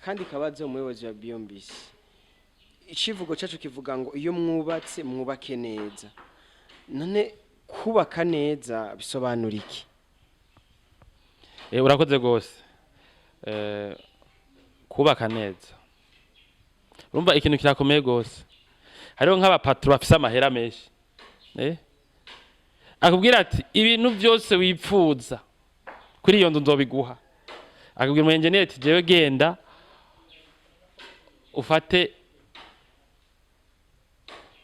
Akandi kabazo, umuyobozi wa BMBC, icivugo cyacu kivuga ngo iyo mwubatse mwubake neza. None kubaka neza bisobanura iki? Urakoze rwose. Kubaka neza, urumva ikintu kirakomeye rwose. Hariho nk'aba patrons bafise amahera menshi, akubwira ati ibintu byose wipfuza kuri iyo nzu nzobiguha. Akabwira umu engineer ati jewe genda ufate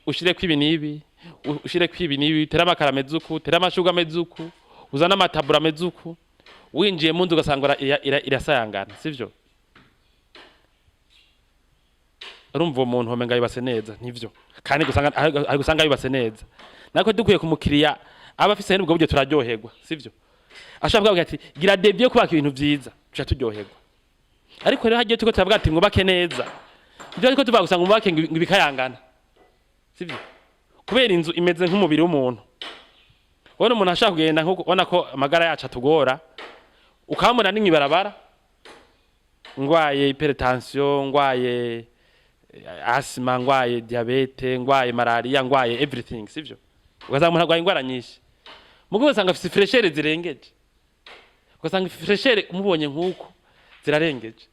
ushireko ibi n'ibi, ushireko ibi n'ibi, utere amakaro ameze uku, utere amashurwe ameze uku, uzane ama tableaux ameze uku. Winjiye mu nzu ugasanga irasayangana, sivyo? Urumva uwo muntu womenga yubatse neza, nivyo? Kandi gusanga ari gusanga yubatse neza, nako dukwiye ku mukiriya aba afise n'ubwo buryo turaryoherwa, sivyo? Ashobora kuvuga ati gira devis yo kubaka ibintu vyiza, tuca turyoherwa. Ariko rero hagiye turiko turavuga ati mwubake neza, ivyo ariko tuvuga gusa ngo mwubake ngo ibikayangana, sivyo? Kubera inzu imeze nk'umubiri w'umuntu. Ubona umuntu ashaka kugenda nkuko ubona ko amagara yacu atugora, ukamubona ni mw'ibarabara, ngwaye hypertension, ngwaye asthme, ngwaye diabète, ngwaye malaria, ngwaye everything, sivyo? Ugasanga umuntu arwaye ingwara nyinshi, mugo ugasanga afise fraîcheur zirengeje, ugasanga fraîcheur umubonye nk'uko zirarengeje.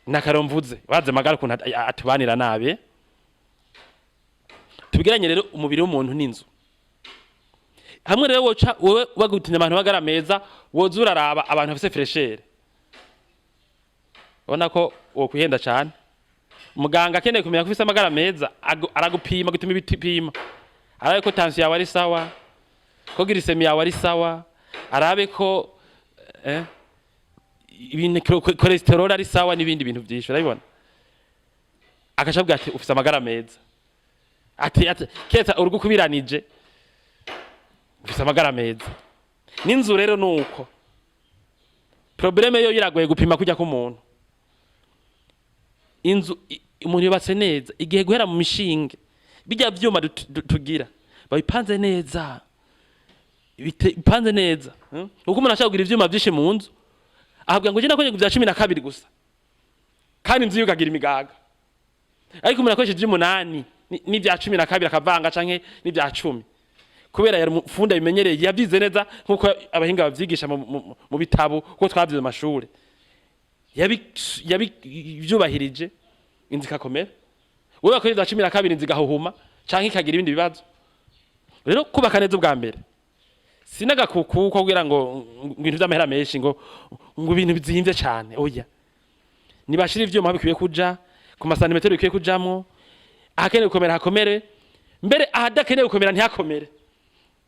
Nakaromvuze baze amagara ukuntu atubanira nabi. Tubigeranye rero umubiri w'umuntu n'inzu hamwe. Rero woca wowe bagutinya abantu bagara meza, woza uraraba abantu bafise fraîcheur, ubona ko wokwihenda cane. Muganga akeneye kumenya ko ufise amagara meza, aragupima, gutuma ibipimo, arabe ko tension yawe ari sawa, ko glycémie yawe ari sawa, arabe ko ibintu cholestérol ari sawa n'ibindi bintu vyinshi, urabibona? Agaca avuga ati ufise amagara meza, ati keza urugo kubiranije ufise amagara meza. N'inzu rero nuko problème yo iragoye gupima kujya k'umuntu. Inzu umuntu yubatse neza, igihe guhera mu mishinge bijya vyuma tugira babipanze neza, bipanze neza, Kuko umuntu ashaka kugira ivyuma vyinshi mu nzu, ahabwa ngo je nakoze vya 12 gusa, kandi inzu yiwe ikagira imigaga. Ariko umuntu akoresheje ivy'umunani n'ivya 12 akavanga, canke n'ivya 10, kubera yari umufundi abimenyereye, yavyize neza nk'uko abahinga bavyigisha mu bitabo, kuko twavyize mu mashure, yabivyubahirije, inzu ikakomera. Wewe wakoze ivya 12, inzu igahuhuma canke ikagira ibindi bibazo. Rero kubaka neza ubwa mbere sinagakuku ko kugira ngo ibintu vy'amahera menshi, ngo ibintu bizimvye cane, oya. Nibashira ivyuma aho bikwiye kuja, ku masantimetero bikwiye kujamwo, ahakenewe gukomera hakomere, mbere ahadakenewe gukomera ntihakomere.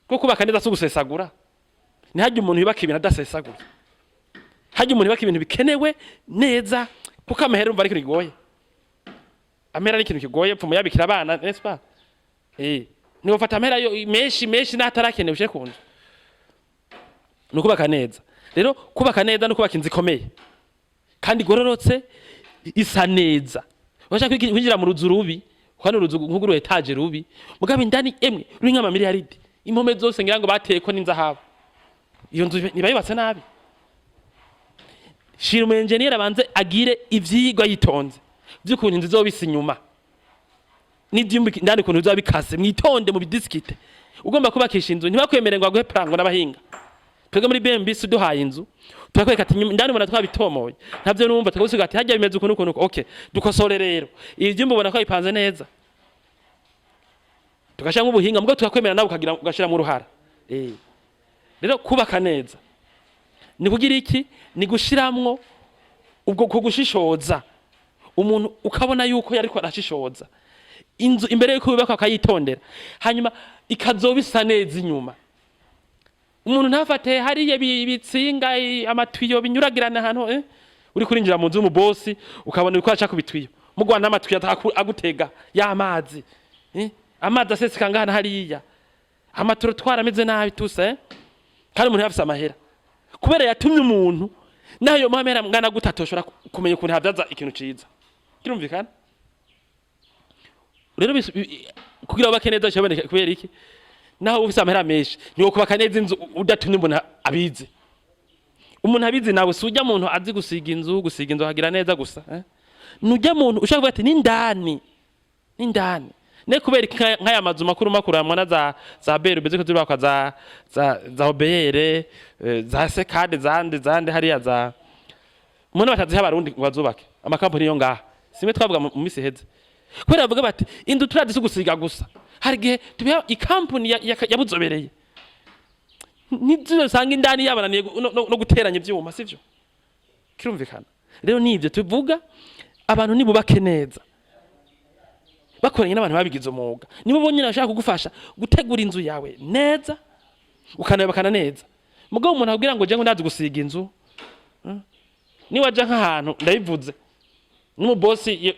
Kuko kubaka neza si ugusesagura. Ntihajye umuntu yubaka ibintu adasesagura, hajya umuntu yubaka ibintu bikenewe neza, kuko amahera urumva ari ikintu kigoye. Amahera ari ikintu kigoye, pfuma yabikira abana, n'est-ce pas? Niwofata amahera yo menshi menshi n'atarakenewe ushyire ku nzu. Ni ukubaka neza. Rero kubaka neza no kubaka inzu ikomeye kandi igororotse, isa neza. Urashaka kwinjira mu ruzu rubi, kandi uruzu nk'uru étage rubi, mugabo indani emwe ruri nk'amamiliyaridi, impome zose ngira ngo bateye ko n'inzahabu, iyo nzu niba yubatse nabi. Shira umu engineer abanze agire ivyigwa yitonze vy'ukuntu inzu izoba isa inyuma n'ivyumba indani, ukuntu bizoba bikase. Mwitonde mu bidisikite. Ugomba kubakisha inzu, ntibakwemere ngo aguhe plan ngo n'abahinga. Twebwe muri BMBC uduhaye inzu turakwereka ati indani ubona twabitomoye, ntavyo numva, tukagusiga ati hajya bimeze ukuntu ukuntu, okay, dukosore. Rero ibi vyumba ubona ko bipanze neza, tugashyiramo ubuhinga, mugabo tukakwemera nawe ukagira ugashiramo uruhara. Rero kubaka neza ni kugira iki? Ni gushiramwo ubwo kugushishoza, umuntu ukabona yuko yariko arashishoza inzu imbere yuko yubakwa, akayitondera, hanyuma ikazoba isa neza inyuma. Umuntu ntafate hariya ibitsinga, amatiyo binyuragirana ahantu, Uri kurinjira mu nzu y'umubosi, ukabona uriko araca ku bitiyo, mugwana n'amatiyo agutega y'amazi, Amazi aseseka ngana hariya, ama trottoirs ameze nabi tuse, Kandi umuntu yafise amahera, kubera yatumye umuntu nayo mamera ngana gute atoshobora kumenya ukuntu habyaza ikintu ciza kirumvikana. Rero kugira wubake neza cyaboneka kubera iki? Naho ufise amahera menshi, niwo kubaka neza inzu udatumye umuntu abizi. Umuntu abizi nawe si ujya muntu azi gusiga inzu hagira neza gusa, eh? Nujya muntu ushaka kuvuga ati nindani nindani ne kubera iki nk'aya mazu makuru makuru hamwe na za BRB ziko zirubakwa, za OBR, za sekade zande hariya za mbona bataziha Abarundi ngo bazubake, amakampani yo ngaha simwe twavuga mu misi iheze, kubera bavuga bati inzu turazi si gusiga gusa, hari igihe tubiha ikampani yabuzobereye ntizo usanga indani yabananiye no guteranya ivyuma, sivyo? Kirumvikana rero nivyo tuvuga, abantu nibubake neza bakoranye n'abantu babigize umwuga, nibo bonyine bashaka kugufasha gutegura inzu yawe neza, ukanayubakana neza. Mugabo umuntu akubwira ngo je ngo ndazi gusiga inzu, niwaja nk'ahantu, ndabivuze n'umubosi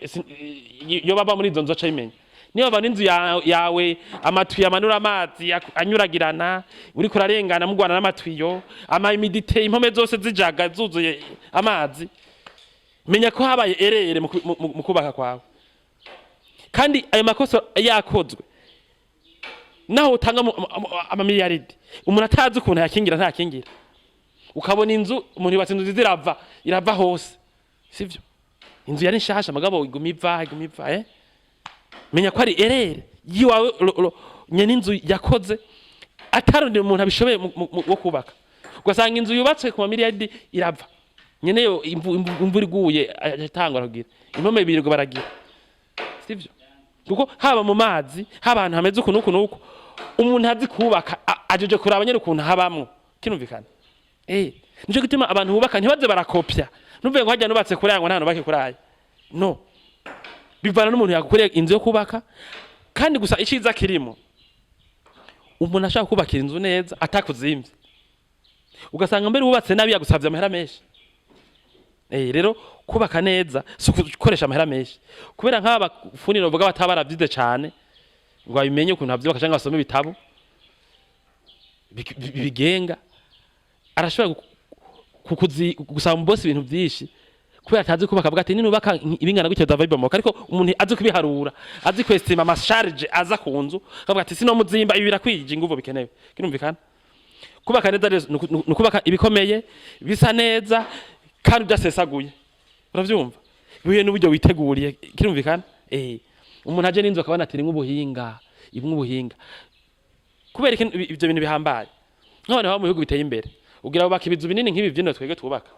yo baba muri izo nzu aca abimenya, niba babona inzu yawe amatiyo amanura amazi anyuragirana, uriko urarengana mugwana n'amatiyo, ama humidité, impome zose zijaga zuzuye amazi, menya ko habaye erreur mu kubaka kwawe. Kandi ayo makosa yakozwe, naho utanga amamiliyaridi, umuntu atazi ukuntu yakingira ntakingira, ukabona inzu umuntu yubatse inzu nziza irava irava hose, sivyo? Inzu yari nshasha mugabo iguma iva, iguma iva, eh? Menya ko ari erreur yiwawe nyene inzu yakoze atarondera umuntu abishoboye wo kubaka, ugasanga inzu yubatswe ku mamiliyaridi irava, nyeneyo imvura iguye atangura kugira impome birirwa baragira, sivyo? Kuko haba mu mazi, haba ahantu hameze uku n'uku n'uku, umuntu azi kubaka ajeje kuraba nyene ukuntu habamwo. Kirumvikana, eh? Nico gituma abantu bubaka ntibaze barakopya, ntuvuge ngo hajya nubatse kuri aya ngo nta nubake kuri aya. No bivana n'umuntu yagukoreye inzu yo kubaka. Kandi gusa iciza kirimo, umuntu ashaka kubakira inzu neza atakuzimvye, ugasanga mbere wubatse nabi yagusavye amahera menshi. Rero kubaka neza si gukoresha amahera menshi, kubera nk'aba bafundi bavuga bataba baravyize cane ngo babimenye ukuntu bavyubaka canke basome ibitabo bigenga, arashobora gusaba umubosi ibintu vyinshi kubera atazi kubaka, avuga ati ninubaka ibingana gutya bizava bibomoka. Ariko umuntu azi kubiharura, azi kwestima ama charges aza ku nzu, akavuga ati sino muzimba, ibi birakwije inguvu bikenewe. Kirumvikana, kubaka neza rero ni ukubaka ibikomeye, bisa neza kandi udasesaguye, uravyumva, bihuye n'uburyo witeguriye. Kirumvikana, eh? Umuntu aje n'inzu akabona ati nk'ubuhinga, ibimwe ubuhinga. Kubera iki ivyo bintu bihambaye? Nk'abantu baba mu bihugu biteye imbere, ugira bubaka ibizu binini nk'ibi vyino twebwe twubaka,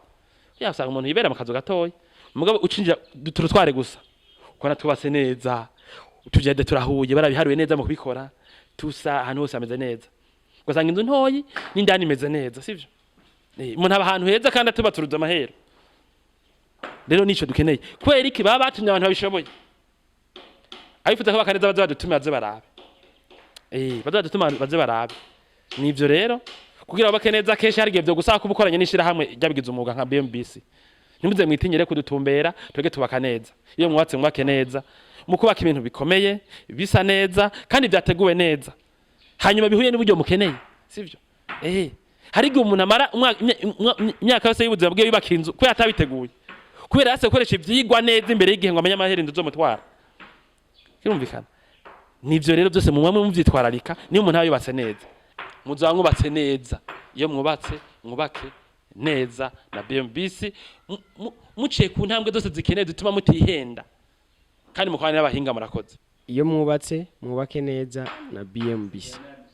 ya usanga umuntu yibera mu kazu gatoya, mugabo ucinjira turutware gusa ukabona twubatse neza, utujede turahuye, barabiharuye neza mu kubikora, tusa ahantu hose hameze neza, ugasanga inzu ntoyi n'indani imeze neza, sivyo? Umuntu aba ahantu heza kandi atubaturuza amahero. Rero nico dukeneye. Kubera iki? Baba batumye abantu babishoboye. Abifuza kubaka neza baze badutume, baze barabe, baze badutume, baze barabe. Nivyo rero, kugira bubake neza kenshi hari igihe vyo gusaba kuba ukoranye n'ishirahamwe ryabigize umwuga nka BMBC. Ntimuze mwitinyire kudutumbera, twebwe tubaka neza. Iyo mwubatse mwubake neza, mu kubaka ibintu bikomeye, bisa neza kandi vyateguwe neza, hanyuma bihuye n'uburyo mukeneye, sivyo? Hari igihe umuntu amara imyaka yose y'ubuzima bwiwe yubaka inzu kubera atabiteguye, kubera yase gukoresha ivyigwa neza imbere y'igihe ngo amenye amahera inzu izomutwara. Kirumvikana, nivyo rero byose mumwe muvyitwararika. Niyo umuntu aba yubatse neza, muzaba mwubatse neza. Iyo mwubatse mwubake neza na BMBC, muciye ku ntambwe zose zikenewe zituma mutihenda, kandi mukorane n'abahinga. Murakoze. Iyo mwubatse mwubake neza na BMBC.